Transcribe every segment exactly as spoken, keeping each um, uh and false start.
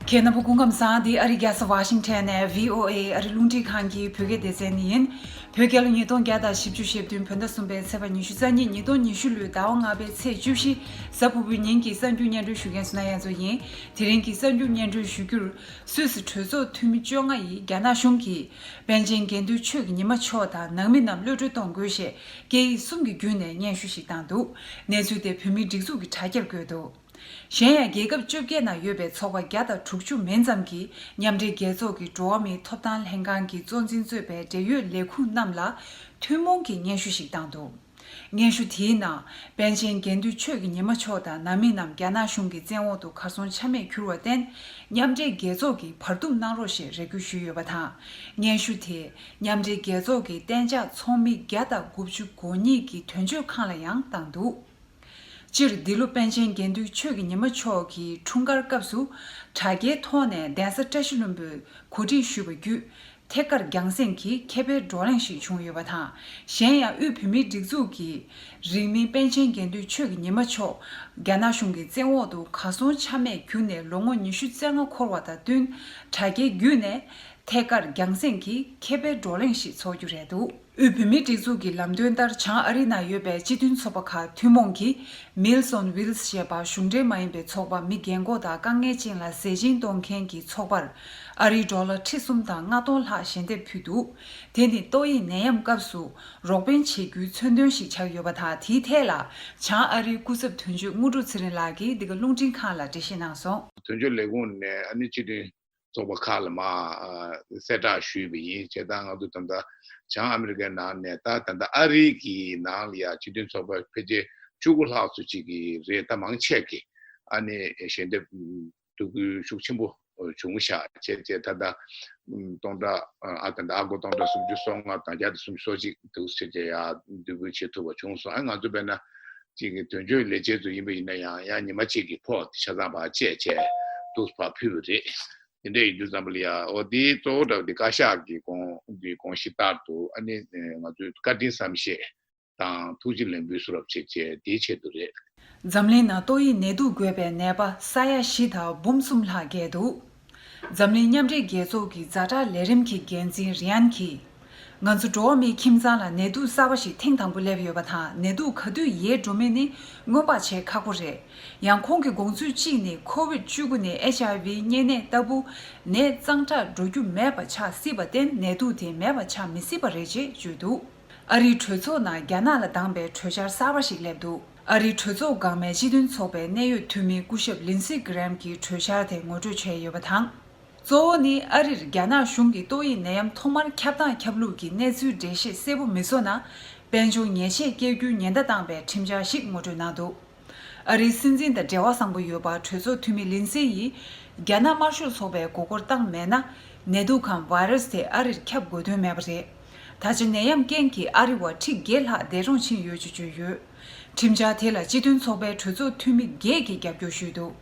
ཁྱེད་རྣམ་པ་སྐུ་ཁམས་བཟང་། འདི་ཨ་རི་རྒྱལ་ས་ཝ་ཤིང་ཊོན་ནས་བྷི་ཨོ་ཨེ་ཨ་རི་རླུང་འཕྲིན་ཁང་གི་བོད་སྐད་སྡེ་ཚན་ཡིན། བོད་རྒྱལ་ལོ་ཉིས་སྟོང་བརྒྱ་དང་བཞི་བཅུ་ཞེ་བདུན་བོད་ཟླ་གསུམ་པའི་ཚེས་པ་ཉི་ཤུ་རྩ་གཉིས། ཉིས་སྟོང་ཉི་ཤུ་ལོའི་ཟླ་བ་ལྔ་པའི་ཚེས་བཅུ་བཞི། གཟའ་ཕུར་བུའི་ཉིན་གྱི་གསར་འགྱུར་སྙན་སྒྲོན་ཞུ་མཁན་བསོད་ནམས་དབྱངས་མཚོ་ཡིན། དེ་རིང་གི་གསར་འགྱུར་སྙན་སྒྲོན་ཞུ་རྒྱུར། སུད་སི་གྲོས་ཚོགས་འཐུས་མི་བཅོ་ལྔ་ཡིས་རྒྱ་ནག་གཞུང་གིས་པཎ་ཆེན་དགེ་འདུན་ཆོས་ཀྱི་ཉི་མ་མཆོག་དང་ནང་མི་རྣམས་གློད་གྲོལ་གཏོང་དགོས་ཞེས་སྐད་ཡིག་གསུམ་གྱི་བརྒྱུད་ནས་སྙན་ཞུ་ཞིག་བཏང་འདུག་གནས་ཚུལ་དེ་བོད་མིའི་སྒྲིག་འཛུགས་ཀྱི་དྲ་རྒྱར་བཀོད་འདུག་གཞན་ཡང་རྒྱལ་ཁབ་བཅོ་བརྒྱད་ནང་ཡོད་པའི་ཚོགས་པ་བརྒྱ་དང་དྲུག་ཅུ་མིན་ཙམ་གྱིས་མཉམ་འབྲེལ་རྒྱལ་ཚོགས་ཀྱི་འགྲོ་བ་མིའི་ཐོབ་ཐང་ལྷན་ཁང་གི་གཙོ་འཛིན་གཙོས་པའི་འབྲེལ་ཡོད་ལས་ཁུངས་རྣམས་ལ་ཐུན་མོང་གི་སྙན་ཞུ་ཞིག་བཏང་འདུག་སྙན་ཞུ་དེའི་ནང་པཎ་ཆེན་དགེ་འདུན་ཆོས་ཀྱི་ཉི་མ་མཆོག་དང་ནང་མི་རྣམས་རྒྱ་ནག་གཞུང་གི་བཙན་འོག་ཏུ་གར་སོང་ཆ་མེད་གྱུར་བར་བརྟེན། མཉམ་འབྲེལ་རྒྱལ་ཚོགས་ཀྱིས་བར་འདུམ་གནང་རོགས་ཞེས་རེ་སྐུལ་ཞུས་ཡོད་པ་དང་། སྙན་ཞུ་དེས་མཉམ་འབྲེལ་རྒྱལ་ཚོགས་ཀྱི་གཏན་འཇགས་ཚོགས་མི་བརྒྱ་དང་དགུ་བཅུ་གོ་གཉིས་ཀྱི་དོན་གཅོད་ཁང་ལ་ཡང་བཏང་འདུག་སྤྱིར་འདི་ལོ་པཎ་ཆེན་དགེ་འདུན་ཆོས་ཀྱི་ཉི་མ་མཆོག་གི་འཁྲུངས་སྐར་སྐབས་སུ་དྲ་རྒྱའི་ཐོག་ནས་གདན་ས་བཀྲ་ཤིས་ལྷུན་པོས་གོ་སྒྲིག་ཞུས་པ་བརྒྱུད། ཐད་ཀར་རྒྱང་སྲིང་གིས་མཁས་པའི་བགྲོ་གླེང་ཞིག་བྱུང་ཡོད་པ་དང་། གཞན་ཡང་དབུས་བོད་མིའི་སྒྲིག་འཛུགས་ཀྱིས་རིང་མིན་པཎ་ཆེན་དགེ་འདུན་ཆོས་ཀྱི་ཉི་མ་མཆོག་རྒྱ་ནག་གཞུང་གི་བཙན་འོག་ཏུ་གར་སོང་ཆ་མེད་གྱུར་ནས་ལོ་ངོ་ཉི་ཤུ་རྩ་ལྔ་འཁོར་བ་དང་བསྟུན། དྲ་རྒྱའི་བརྒྱུད་ནས་ཐད་ཀར་རྒྱང་སྲིང་གིས་མཁས་པའི་བགྲོ་གླེང་ཞིག་འཚོགས་རྒྱུ་རེད་འདུག་དབུས་བོད་མིའི་སྒྲིག་འཛུགས་ཀྱི་ལམ་སྟོན་ལྟར་བྱང་ཨ་རི་ནང་ཡོད་པའི་སྤྱི་མཐུན་ཚོགས་པ་ཁག་ཐུན་མོང་གིས་Meals on Wheels ཞེས་པ་གཞུང་འབྲེལ་མ་ཡིན་པའི་ཚོགས་པ་མི་རྒན་འཁོགས་དང་དཀའ་ངལ་ཅན་ལ་ཟས་སྦྱིན་གཏོང་མཁན་གྱི་ཚོགས་པར་ཨ་རིའི་ཌོ་ལར་ཁྲི་གསུམ་དང་ལྔ་སྟོང་ལྷག་ཞལ་འདེབས་ཕུལ་འདུག་དེ་ནི་ཏོག་དབྱིབས་ནད་ཡམས་སྐབས་སུ་རོགས་ཕན་བྱེད་རྒྱུའི་མཚོན་དོན་ཞིག་ཆགས་ཡོད་པ་དང་། དེའི་ཐད་ལ་བྱང་ཨ་རིའི་སྐུ་ཚབ་དོན་གཅོད་དངོས་གྲུབ་ཚེ་རིང་ལགས་ཀྱིས་འདི་ག་རླུང་འཕྲིན་ཁང་ལ་འགྲེལ་བཤད་གནང་སོང་། དོན་གཅོད་ལས་ཁུངས་ནས་ཨ་ནི་སྤྱི་མཐུན་ཚོགས་པ་ཁག་ལ་མར་གསལ་བསྒྲགས་ཞུས་པ་ཡིན། བྱས་ཙང་ང་ཚོ་ད་ལྟ་བྱང་ཨ་མི་རི་ཀའི་ནང་ནས་ད་ད་ལྟ་ཨ་རི་གི་ནང་ལ་ཡ་སྤྱི་མཐུན་ཚོགས་པ་ཕལ་ཆེར་བཅུ་དགུ་ལྷག་ཙམ་ཅིག་གི་རེད། ད་མང་ཆེ་གིས་ཨ་ནི་ཞལ་འདེབས་ཐུགས་ཁུར་ཤུགས་ཆེན་པོ་བྱུང་ཤག་བྱས་བྱས་ད་ལྟ་སྟོང་ཕྲག་ཨ་ད་ལྟ་ཨ་སྒོར་སྟོང་ཕྲག་སུམ་ཅུ་སོ་ལྔ་དང་བརྒྱ་དང་སུམ་ཅུ་སོ་གཅིག་འདུག་ཟེར་བྱས་ཡ་འདོན་སྤེལ་བྱེད་ཐུབ་པ་བྱུང་སོང་། ཨ་ང་ཚོ་དཔེར་ན་ཅིག་གི་དོན་གཅོད་ལས་བྱེད་ཚོ་ཡིན་པ་ཡིན་ན་ཡང་ཡང་ཉི་མ་གཅིག་གི་ཕོགས་དེ་ཆ་ཚང་ཕར་བཅད་བྱས་འདུག་ཕར་ཕུལ་བ་རེད། དེ་འདྲ་ཡིན་དུས་ཙམ་པ་ལ་ཡ་འོ་དེའི་གཙོ་བོ་འདྲ་བོ་དེ་བཀའ་ཤག་གི་དགོངས་དེ་དགོངས་གཞི་ལྟར་དུ་ཨ་ནི་ང་ཚོས་བཀའ་དྲིན་བསམ་ཤེས་དང་ཐུགས་རྗེ་ལེགས་འབུལ་གསོལ་རབ་བྱེད་ཅེས་དེའི་ཆེད་དུ་རེད། འཛམ་གླིང་ནང་ཏོག་དབྱིབས་ནད་དུག་འགོས་པའི་ནད་པ་ས་ཡ་བཞི་དང་འབུམ་གསུམ་ལྷག་བརྒལ་འདུག་འཛམ་གླིང་མཉམ་འབྲེལ་རྒྱལ་ཚོགས་ཀྱི་ཛ་དྲག་ལས་རིམ་གྱི་འགན་འཛིན་རི་ཨན་གྱིས། ང་ཚོ་འགྲོ་བ་མིའི་ཁྱིམ་ཚང་ལ་ནད་དུག་གསར་པ་ཞིག་ཐེངས་དང་པོ་སླེབས་ཡོད་པ་དང་། ནད་དུག་ག་དུས་ཡལ་འགྲོ་མིན་ནི་སྔོན་དཔག་བྱེད་ཁག་པོ་རེད། ཡང་ཁོང་གི་དགོངས་ཚུལ་གཅིག་ནི་ཁོ་ཝིད་བཅུ་དགུ་ནི་ཨེཆ་ཨའི་ཝི་གཉན་ནད་ལྟ་བུ་ནད་གཙང་དྲག་འགྲོ་རྒྱུ་མེད་པ་ཆགས་སྲིད་པར་བརྟེན་ནད་དུག་དེ་མེད་པ་ཆགས་མི་སྲིད་པ་རེད་ཅེས་བརྗོད་འདུག་ཨ་རིའི་གྲོས་ཚོགས་ནང་རྒྱ་ནག་ལ་སྡང་པའི་གྲོས་འཆར་གསར་པ་ཞིག་སླེབས་འདུག་ཨ་རིའི་གྲོས་ཚོགས་འགག་མའི་སྤྱི་མཐུན་ཚོགས་པའི་གནད་ཡོད་འཐུས་མི་སྐུ་ཞབས་ལིན་སི་གྷི་རེམ་གྱིས་གྲོས་འཆར་དེ་ངོ་སྤྲོད་བྱས་ཡོད་པ་དང་། གཙོ་བོ་ནི་ཨ་རིར་རྒྱ་ནག་གཞུང་གིས་ཏོག་དབྱིབས་ནད་ཡམས་ཐོག་མར་ཁྱབ་སྟངས་ཁྱབ་ལུགས་ཀྱི་གནས་ཚུལ་འགྲེལ་བཤད་གསལ་པོ་མི་བཟོ་ན། དཔལ་འབྱོར་ཉེས་ཆད་བཀལ་རྒྱུའི་ཉེན་བརྡ་བཏང་བའི་ཁྲིམས་འཆར་ཞིག་ངོ་སྤྲོད་གནང་འདུག་ཨ་རིའི་སྲིད་འཛིན་དང་འབྲེལ་བ་བཟང་པོ་ཡོད་པ་གྲོས་ཚོགས་འཐུས་མི་ལིན་སི་ཡིས། རྒྱ་ནག་དམར་ཤོག་ཚོགས་པས་མགོ་སྐོར་བཏང་མེད་ན། ནད་དུག་གམ་བྷའི་རུ་སི་དེ་ཨ་རིར་ཁྱབ་དགོས་དོན་མེད་པ་རེད། ད་ཆ་ནད་ཡམས་རྐྱེན་གྱིས་ཨ་རི་བ་ཁྲི་བརྒྱད་ལྷག་འདས་གྲོངས་ཕྱིན་ཡོད་ཅེས་བརྗོད་ཡོད། ཁྲིམས་འཆར་དེ་ལ་སྤྱི་མཐུན་ཚོགས་པའི་གྲོས་ཚོགས་འཐུས་མི་བརྒྱད་ཀྱིས་རྒྱབ་སྐྱོར་ཞུས་འདུག་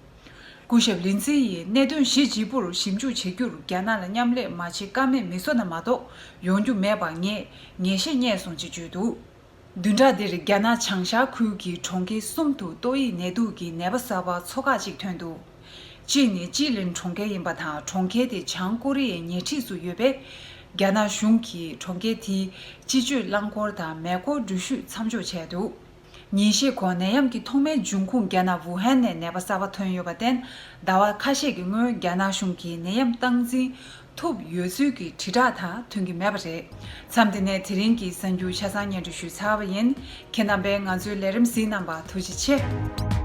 སྐུ་ཞབས་ལིན་སི་ཡིས་གནད་དོན་གཞི་གཅིག་པུར་ཞིབ་འཇུག་བྱེད་རྒྱུར་རྒྱ་ནག་ལ་མཉམ་ལས་མ་བྱེད་ཀ་མེད་མི་བཟོ་ན་མ་གཏོགས་ཡོང་རྒྱུ་མེད་པ་ངས་ངེས་ཤེས་རྙེད་སོང་ཅེས་བརྗོད་འདུག་བདུན་ཕྲག་འདིར་རྒྱ་ནག་བྱང་ཤར་ཁུལ་གྱི་གྲོང་ཁྱེར་གསུམ་དུ་ཏོག་དབྱིབས་ནད་དུག་གི་ནད་པ་གསར་པ་ཚོ་ཁག་ཅིག་ཐོན་འདུག་གཅིག་ནི་ཅི་ལིན་གྲོང་ཁྱེར་ཡིན་པ་དང་། གྲོང་ཁྱེར་དེ་བྱང་ཀོ་རི་ཡའི་ཉེ་འཁྲིས་སུ་ཡོད་པས། རྒྱ་ནག་གཞུང་གིས་གྲོང་ཁྱེར་དེའི་སྤྱི་སྤྱོད་རླངས་འཁོར་དང་མེ་འཁོར་འགྲུལ་བཞུད་མཚམས་འཇོག་བྱས་འདུག་ཉིན་ཤས་གོང་ནད་ཡམས་ཀྱི་ཐོག་མའི་འབྱུང་ཁུངས་རྒྱ་ནག་ཝུ་ཧན་ནས་ནད་པ་གསར་པ་ཐོན་ཡོད་པར་བརྟེན། ཟླ་བ་ཁ་ཤས་ཀྱི་སྔོན་རྒྱ་ནག་གཞུང་གིས་ནད་ཡམས་སྟངས་འཛིན་ཐུབ་ཡོད་ཚུལ་གྱི་དྲིལ་བསྒྲགས་དང་མཐུན་གྱི་མེད་པ་རེད། མཚམས་འདི་ནས་དེ་རིང་གི་གསར་འགྱུར་ཆ་ཚང་སྙན་སྒྲོན་ཞུས་ཚར་བ་ཡིན། ཁྱེད་རྣམ་པས་ང་ཚོའི་ལས་རིམ་གཟིགས་གནང་བར་ཐུགས་རྗེ་ཆེ།